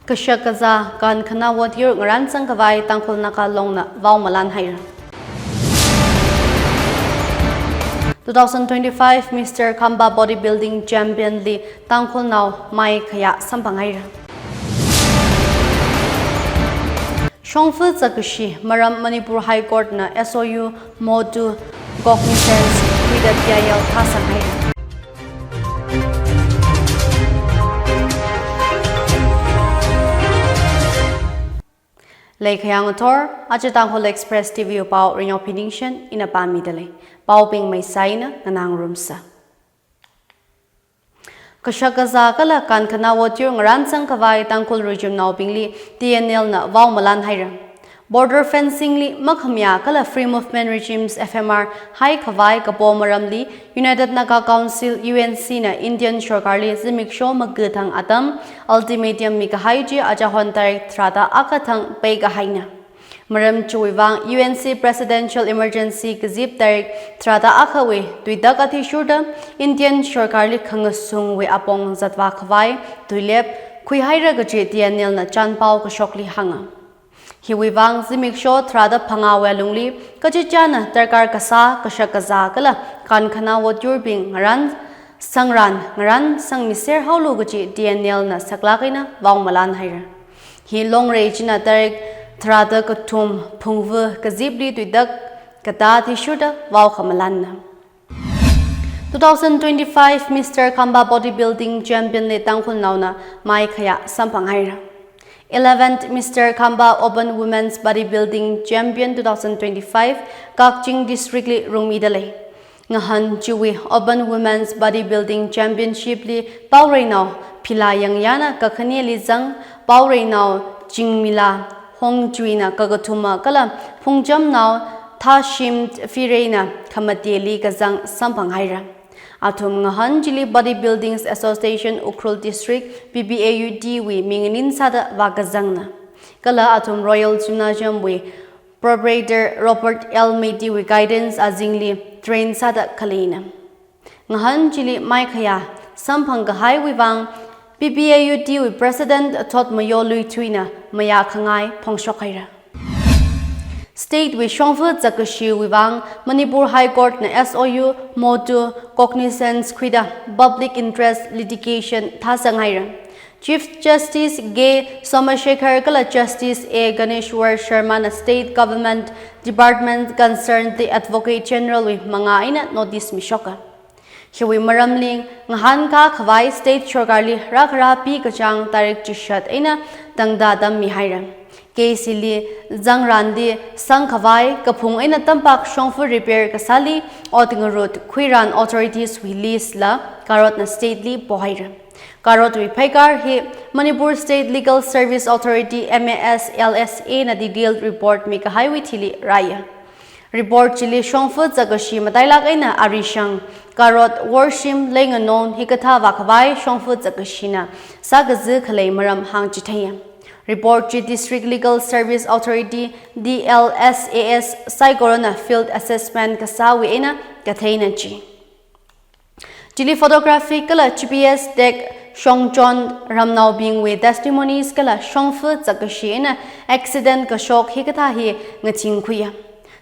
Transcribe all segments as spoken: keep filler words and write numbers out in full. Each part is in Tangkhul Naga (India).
Kashak kazā kankhanā votyur ngaran sangkhavai Tangkhul Naga Longna vaomalan haira. Two thousand twenty-five Mister Khamba Bodybuilding Champion li Tangkhulnao maikhayā samphang haira. Shongfa zakkashi maram Manipur High Court na S O U motu cognizance khuida T I L thāsang haira. Leikhayang athor, aja Tangkhul Express T V pao Ringyophi Ningshen ina pāmida lei. Paobing maisai eina nganāngarumsa. Kashak kazā kala kankhanā votyur ngaran sangkhavai Tangkhul rijimnaobingli T N L na vaomalan haira. Border fencing li makhamayā kala Free Movement Regimes F M R haikhavai kapo maramli United Naga Council U N C na Indian sorkarli zimiksho makathang atam ultimatum mikahai chi achahon tarik tharāda akha thang peikahaina. Maram chiwui vang U N C Presidential Emergency kazip tarik tharāda akhawui tuitak athishurda Indian sorkarli khangasungwui apong zatvākhavai tuilep khuihaira kaji T N L na chanpao kashokli hānga. Hiwui vang zimiksho tharāda phangāwui alungli kachichāna darkar kasā kashak kazā kala kankhanā votyurbing ngaran sangran ngaran sangmiser haolu kaji T N L na saklāk eina vaomalan haira. Hi longrei china tarik tharāda kathum phungva kazipli tuitak katā athishurda vaokhamalanna. Two thousand twenty-five Mister Khamba Bodybuilding Champion li Tangkhulnaona maikhayā samphang haira. Eleventh Mister Khamba Open Women's Bodybuilding Champion two thousand twenty-five Kakching District li rungmida lei. Ngahān chiwui Open Women's Bodybuilding Championship li Paoreinao Phila Yangyana kakhaneli zang, Paoreinao Chingmila Hongchuina kakathuma kala Phungchamnao Thashim Fireina khamateli kazang samphang haira. Athum ngahān chili Bodybuilding Association Ukhrul District, B B A U D wui mingnin sāda vākazangna. Kala athum Royal Gymnasium wui proprietor Robert L Meitei wui guidance azingli train sāda khaleina. Ngahān chili maikhayā samphang kahaiwui vang B B A U D wui President Thotmayo Luithuina mayā khangai phongshok haira. State wui shongfa zakkashiwui vang Manipur High Court na S O U motu cognizance khuida public interest litigation thāsang haira. Chief Justice K Somashekar kala Justice A Ganeshwar Sharma na state government department concerned li Advocate General wui mangā eina notice mishoka. Hiwui maramli ngahānkā khavai state sorkarli rākhara pikachang tarik chishat eina tangda tammi haira. Case li zangrandi sangkhavai kaphung eina tampak shongfa repair kasāli ot ngarut khuiran authorities wui list la Karotna state li pohaira. Karotwui phaikar hi Manipur State Legal Service Authority, M A S L S A na detailed report mikahaiwui thili rāya. Report chili shongfa zakkashi matailāk eina arishang, Karot, Worshim, Leinganon hikathā vākhavai shongfa zakkashina sākazi khalei maram hāngchitheiya. Report chi District Legal Service Authority, D L S A S saikorana field assessment kasāwui eina katheina chi. Chili photographic kala G P S tag shongchon ramnaobingwui testimonies kala shongfa zakkashi eina accident kashok hikathā hi ngachingkhuiya.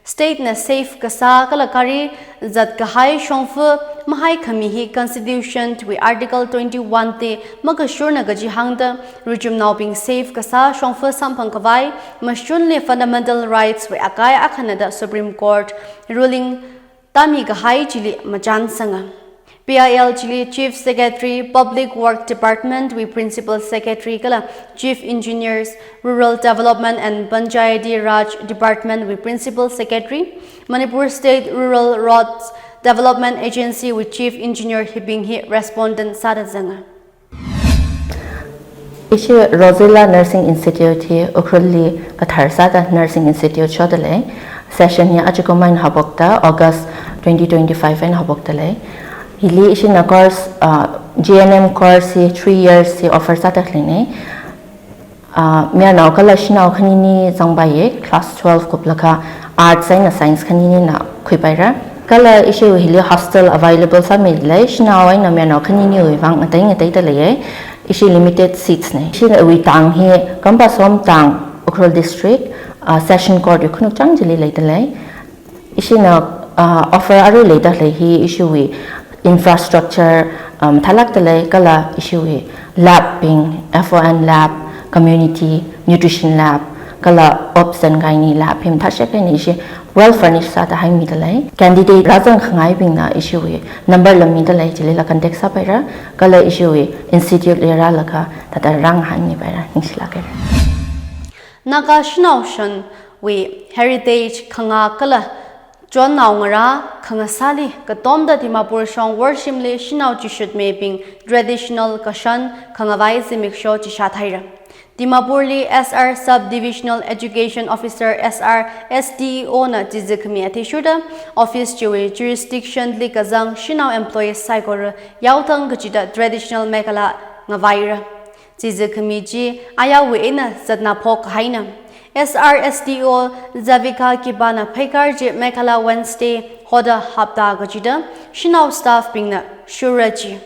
State na safe kasā kala gari zatkahai shongfa mahaikhami hi Constitution wui Article twenty-one li makashurna kaji hāngda rijimnaobing safe kasā shongfa samphang khavai mashunli fundamental rights wui akai akhana da Supreme Court ruling tāmikahai chili machansanga. P I L chili Chief Secretary, Public Work Department wui Principal Secretary kala Chief Engineers, Rural Development and Panchayati Raj Department wui Principal Secretary, Manipur State Rural Roads Development Agency wui Chief Engineer hibing hi respondent sāda zanga. Ishi Rosella Nursing Institute hi Ukhrulli kathar sāda Nursing Institute shoda lei. Session hi ajakumai eina haophokta, August twenty twenty-five eina haophokta lei. Hili ishina course, uh, G N M course hi three years hi offer sāda leina. Uh, mayarnao kala shanao khanini zangpaiya, class twelve kuplakha arts eina science khaninina khuipaira. Kala ishiwui hili hostel available sāmida lei, shanao eina mayarnao khaniniwui vang ngatei ngateida leiya. Ishi limited seats nei. Ishina iwui tang hi Kampasom tang, Ukhrul District, ah, Session Court wui khanuk chang chili leidalei. Ishina, ah, offer arui leidalei hi ishiwui infrastructure, um, thalakdalei kala ishiwui lab bing, F O N lab, community nutrition lab, kala obs and gynae lab hi mathāshek eina ishi well furnished sāda haimidalei. Candidate rāzang khangaibingna ishiwui number la midalei, chilila contact sāpaira, kala ishiwui institute li rālaga thāda rāngahānmipaira, ningshilāk haira. Naga shanao shanwui heritage khangā kala chonnao ngarā khangasāli katomda Dimapur shong worshimli shanao chishutmibing traditional kashan khangavai zimiksho chishāthaira. Dimapurli S R Sub-Divisional Education Officer, S R S D E O na chizikhami athishurda office chiwui jurisdiction li kazang shanao employees saikora yaothang kachida traditional mekhala ngavaira. Chizikhami chi ayāwui eina zatnaphok haina. S R S D E O Zavika Kipana pheikar chi mekhala Wednesday hoda hapta kachida shanao staff bingna shurra chi.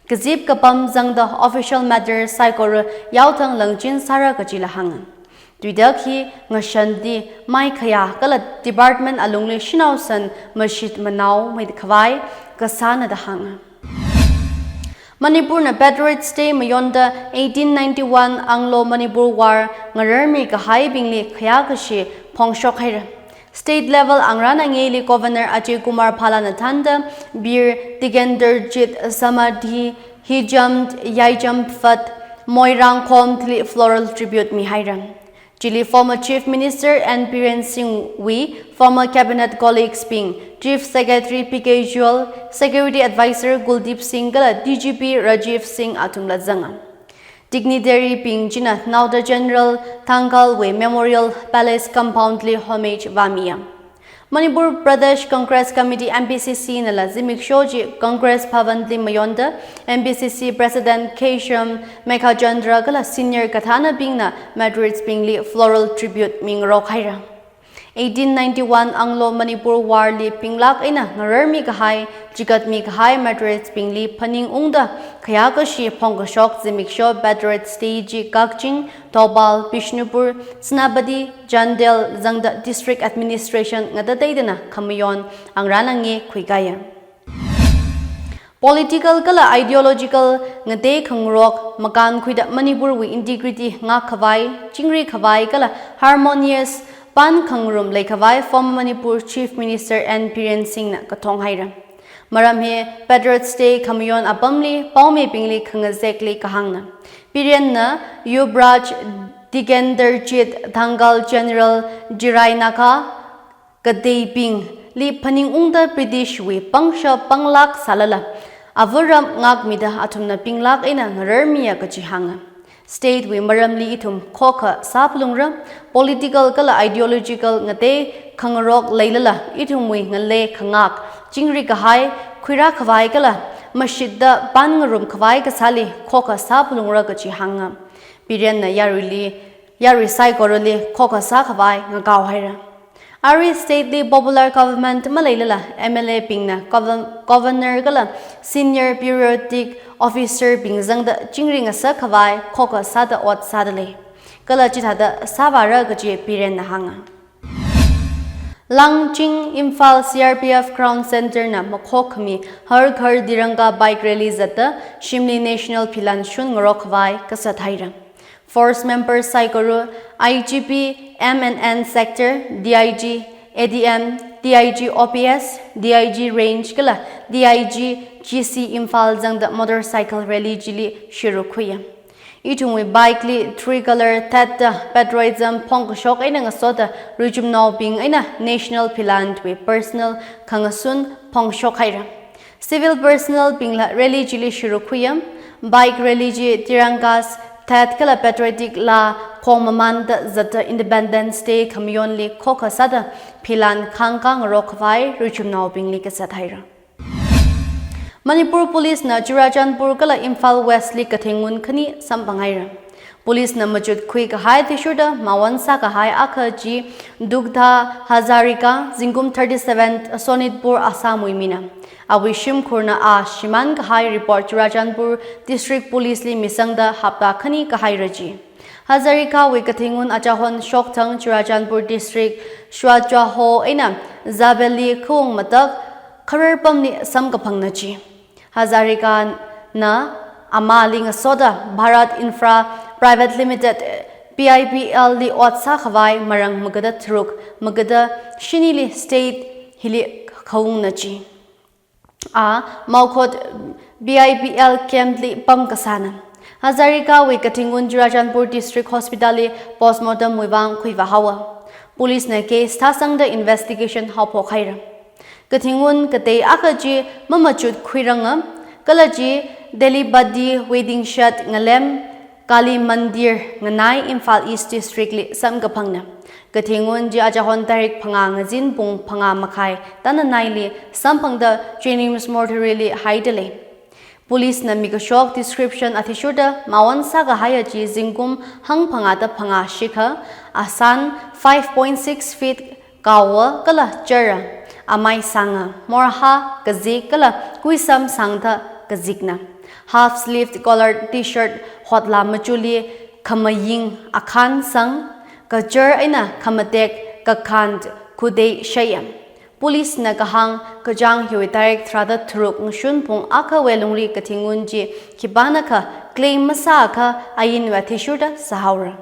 Kazip kapam zangda official matter saikora yaothang langchin sāra kachila hānga. Tuidak hi ngashanli maikhayā kala department alungli shanao san mashit manao mai khavai kasāna da hānga. Manipurna Patriots Day mayonda eighteen ninety-one Anglo-Manipur War ngararmi kahaibingli khayākashi phongshok haira. State level angrān angeli Governor Ajay Kumar Bhalana thānda Bir Tikendrajit Samadhi, Hijamd, Yaijamphad, Moirangkhom thili floral tribute mihaira. Chili former Chief Minister N Biren Singh wui former cabinet colleagues bing, Chief Secretary P K Goel, Security Advisor Kuldeep Singh kala D G P Rajiv Singh athumla zanga. Dignitary bing china Naoda General Thangal wui Memorial Palace compound li homage vāmiya. Manipur Pradesh Congress Committee, M P C C nala zimiksho chi Congress Bhavan li mayonda M P C C President Khesham Meghachandra kala senior kathānabingna martyrs bingli floral tribute mingarok haira. Eighteen ninety-one Anglo-Manipur War li pinglāk eina ngararmi kahai, chigatmi kahai martyrs bingli phaningungda khayākashi phongkashok zimiksho Patriots Day chi Kakching, Thoubal, Bishnupur, Senapati, Chandel zangda district administration ngatateidana khamayon angrān ange khuikaya. Political kala ideological ngatei khangarok makankhuida Manipur wui integrity ngakkhavai, chingri khavai kala harmonious pan khangarum leikhavai former Manipur Chief Minister N Biren Singh na kathong haira. Maram hi Patriots Day khamayon apamli paomibingli khangazekli kahāngna. Biren na Yuvraj Tikendrajit Thangal General Jirainagar kateibingli phaningungda British wui pangshap panglāk sālala, avaram ngakmida athumna pinglāk eina ngararmiya kachi hānga. State wui maramli ithum khokha sāphalungra, political kala ideological ngatei khangarok leilala, ithumwui ngalei khangak, chingri kahai, khuirā khavai kala, mashitda pan ngarum khavai kasāli khokha sāphalungra kachi hānga. Biren na yaruili, yarui saikorali khokha sākhavai ngakao haira. Arui state li popular government maleilala M L A bingna govern-, governor kala senior bureaucratic officer bing zangda chingri ngasak khavai khokha sāda ot sādalei. Kala chithāda sāvāra kachi Biren na hānga. Langching, Imphal C R P F Ground Center na makhokkhami Har Ghar Tiranga bike rally zatda shimli national philan shun ngarok khavai kasat haira. Force members saikora, I G P, M and N sector, D I G, A D M, D I G O P S, D I G range kala D I G G C Imphal zangda motorcycle rally chili shiruk khuiya. Ithumwui bike li three color thatda patriotism phongkashok eina ngasoda ruichumnaobing eina national philan wui personal khangasun phongshok haira. Civil personnel bingla rally chili shiruk khuiya. Bike rally chi Tiranga's that kala patriotic laa khong mamanda zatda Independence Day khamayonli khokha sāda philan khangkā ngarok khavai ruichumnaobingli kasat haira. Manipur Police na Churachandpur kala Imphal West li kathengun khani samphang haira. Police na machut khui kahai athishurda mawon sākahai akha chi Dugdha Hazarika, zingkum thirty-seven, Sonitpur, Assam wui mina. Awui shimkhurna a shimān kahai report Churachandpur District Police li misangda hapta khani kahaira chi. Hazarika wui kathingun achahon shokthang Churachandpur District Shwachaho eina Zabeli khaung matak kharar pamli samkaphangna chi. Hazarika na amali ngasoda Bharat Infra Private Limited, B I P L, li ot sākhavai marang magada tharuk, magada shinili state hili khaungna chi. A Mawkhot B I P L camp li pam kasāna. Hazarika wui kathingun Churachandpur District Hospital li postmortem wui vang khuivā haowa. Police na case thāsangda investigation haophok haira. Kathingun katei akha chi mamachut khuiranga, kala chi Delibadi Wedding Shed ngalem Kali Mandir nganai Imphal East District li samkaphangna. Kathingun chi achahon tarik phangā ngazin pung phangā makhai tananaili samphangda JNIMS mortuary li haidalei. Police na mikashok description athishurda mawon sākahai chi zingkum hangphangāda phangā shikha, asan five point six feet kaowa kala chara, amai sanga, morha kazik kala kuisam sangtha kazikna. Half sleeved collared T-shirt hotla machuli khamaying akhan sang, kachar eina khamatek kakhan khudei shayam. Police na kahāng kachāng hiwui tarik tharāda tharuk ngashun pung akhawui lungli kathingun chi khipānakha claim masākha ainwui athishurda sāhaora.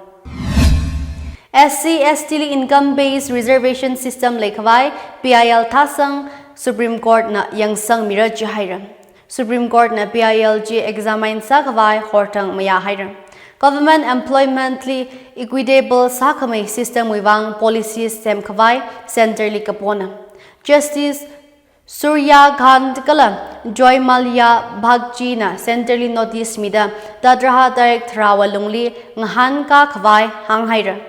S C S T li income based reservation system leikhavai P I L thāsang Supreme Court na yangsangmira jihaira. Supreme Court na P I L chi examine sākhavai horthang mayā haira. Government employment li equitable sākhamei system wui vang policies semkhavai centre li kapona. Justice Surya Kant kala Joy Mallya Bagchi na centre li notice mida tatraha tarik tharāwui lungli ngahānkā khavai hānghaira.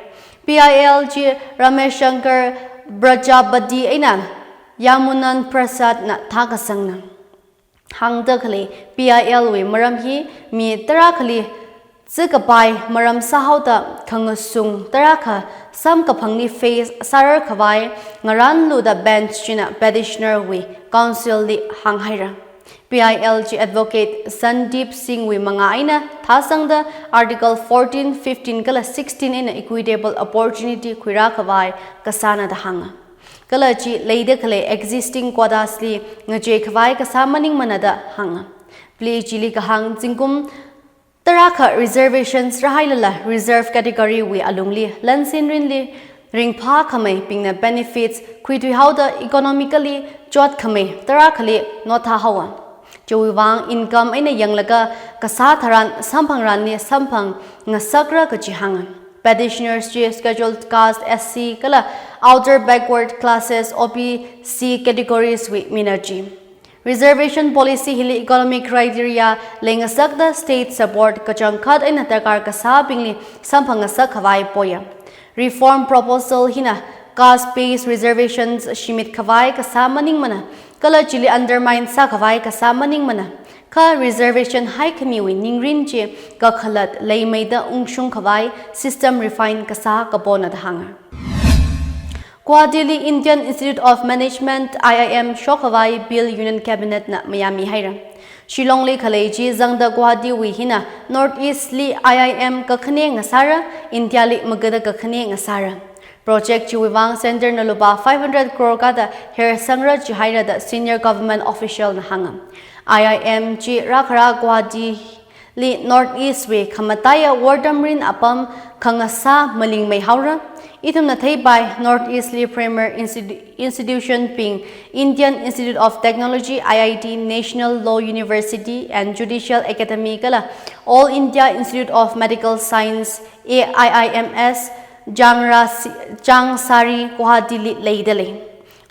P I L chi Ramesh Shankar Prajapati eina Yamunan Prasad na thākasangna. Hāngda khalei P I L wui maram hi mi tarakhali zikapai maram sāhaoda khangasung tarakha samkaphangli face sārar khavai ngaranluda bench china petitioner wui counsel li hānghaira. P I L chi advocate Sandeep Singh wui mangā eina thāsangda Article fourteen, fifteen kala sixteen eina equitable opportunity khuirā khavai kasāna da hānga. Kala chi leida khalei existing quotas li ngachei khavai kasā maningmana da hānga. Pli chili kahāng zingkum tarakha reservations rāhailala reserve category wui alungli lansin rinli ringphā khamei bingna benefits khuithui haoda economically chot khamei tarakhali notha haowa. Chiwui vang income eina yanglaga kasā tharan samphangranli samphang ngasakra kaji hānga. Petitioners chi scheduled caste, S C kala outer backward classes, O B C categories wui mina chi. Reservation policy hili economic criteria leingasakda state support kachangkhat eina darkar kasābingli samphang ngasak khavai poya. Reform proposal hina caste based reservations shimit khavai kasā maningmana, kala chili undermine sākhavai kasā maningmana. Kha reservation haikhamiwui ningrin chi kakhalat leimeida ungshung khavai system refine kasā kapona da hānga. Guwahati li Indian Institute of Management, I I M, shok khavai bill Union Cabinet na mayāmi haira. Shillong li khalei chi zangda Guwahati wui hina North East li I I M kakhane ngasāra, India li magada kakhane ngasāra. Project chiwui vang centre na lupā five hundred crore kada hersangra jihaira da senior government official na hānga. I I M chi rākhara Guwahati li North East wui khamataiya wortamrin apam khangasā malingmei haora. Ithumna theipai North East li premier institu-, institution bing Indian Institute of Technology, I I T, National Law University and Judicial Academy kala All India Institute of Medical Science, A I I M S, Jangra si-, Changsari, Guwahati li leidalei.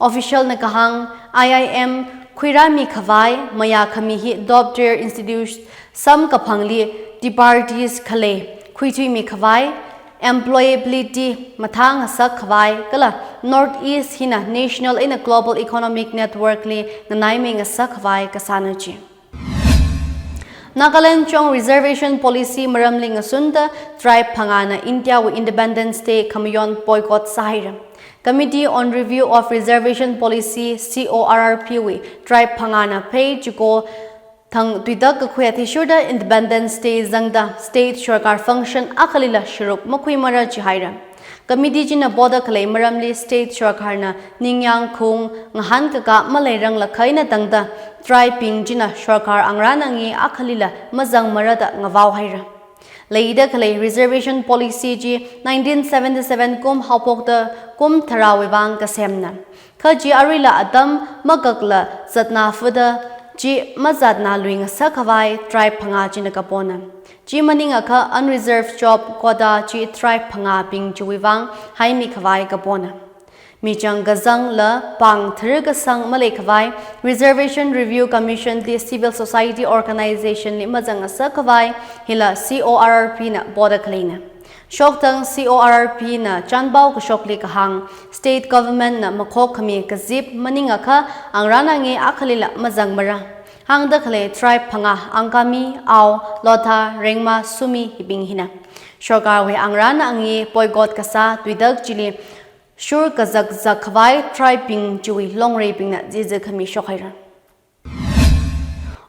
Official na kahāng I I M khuirāmi khavai mayākhami hi top tier institute samkaphangli departees khalei khuithuimi khavai, employability mathāngasak khavai kala North East hina national eina global economic network li nganaimei ngasak khavai kasāna chi. Nagaland Chong Reservation Policy maramli ngasunda tribe phangāna Indiawui Independence Day khamayon boycott sāhaira. Committee on Review of Reservation Policy, C O R R P wui tribe phangāna phei chiko thang tuitak kakhui athishurda Independence Day zangda state sorkar function akhalila sharuk makhuimara jihaira. Committee china boda khalei maramli state sorkarna ningyāng khaung ngahānkakā maleiranglakhai eina tangda tribe bing china sorkar angrān angi akhalila mazangmara da ngavao haira. Leida khalei reservation policy chi nineteen seventy-seven kum haophokda kum tharāwui vang kasemna. Kha chi aruila atam makakla zatna fuda chi mazatna lui ngasak khavai tribe phangā china kapona. Chi maningakha unreserved job quota chi tribe phangābing chiwui vang haimi khavai kapona. Michang kazangla pāng tharuk kasang malei khavai Reservation Review Commission li civil society organization li mazang ngasak khavai hila C O R R P na boda khaleina. Shokthang C O R R P na chanpao kashokli kahāng, state government na makhok khami kazip maningakha angrān angi akhalila mazangmara. Hāngda khalei tribe phangā Angami, Ao, Lotha, Rengma, Sumi hibing hina. Sorkarwui angrān angi boycott kasā tuitak chili shur kazakzak khavai tribe bing chiwui longreibingna zizi khami shokhaira.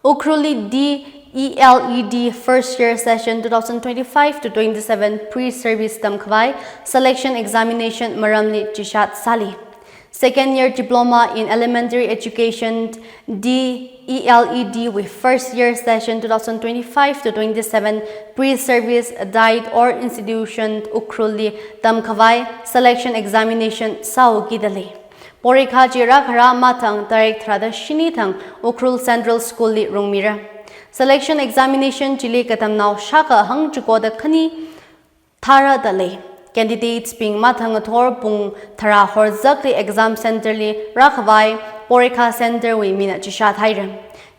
Ukhrulli D E L E D first year session two thousand twenty-five to twenty-seven pre-service tamkhavai selection examination maramli chishat sāli. Second year diploma in elementary education D E L E D wui first year session two thousand twenty-five to twenty-seven pre-service diet or institution Ukhrulli tamkhavai selection examination sāhaokida lei. Porikha chi rākhara mathang tarik tharāda shini thang Ukhrul Central School li rungmira. Selection examination chili katamnao shākha hangchikoda khani tharāda lei. Candidates bing mathang ngathor pung tharā horzakli exam center li rākhavai porikha center wui mina chishat haira.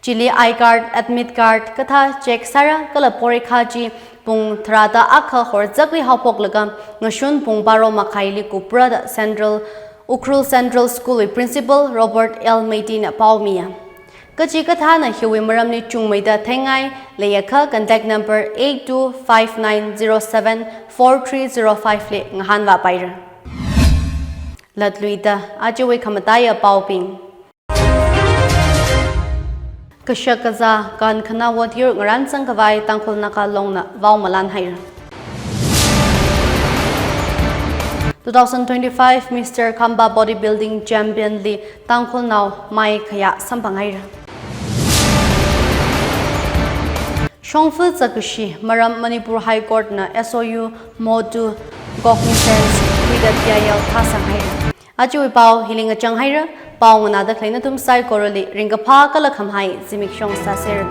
Chili I card, admit card kathā check sāra kala porikha chi pung tharāda akha horzakli haophoklaga ngashun pung baro makhaili kupra da Central, Ukhrul Central School wui Principal Robert L Meitei na paomiya. Kachikathāna hiwui maramli chungmeida theingai leiakha contact number eight two five nine zero seven four three zero five li ngahānvāpaira. Latluida ajawui khamataiya paobing. Kashak kazā kankhanā votyur ngarān sangkhavai Tangkhul Naga Longna vaomalan haira. Two thousand twenty-five Mister Khamba Bodybuilding Champion li Tangkhulnao mai khayā samphang haira. Shongfa zakkashi maram Manipur High Court na S O U motu cognizance khuida T I L thāsang haira. Ajawui pao hili ngachang haira, pao nganāda khaleina nathum saikorali ringkaphā kala khamahai zimiksho sāsera.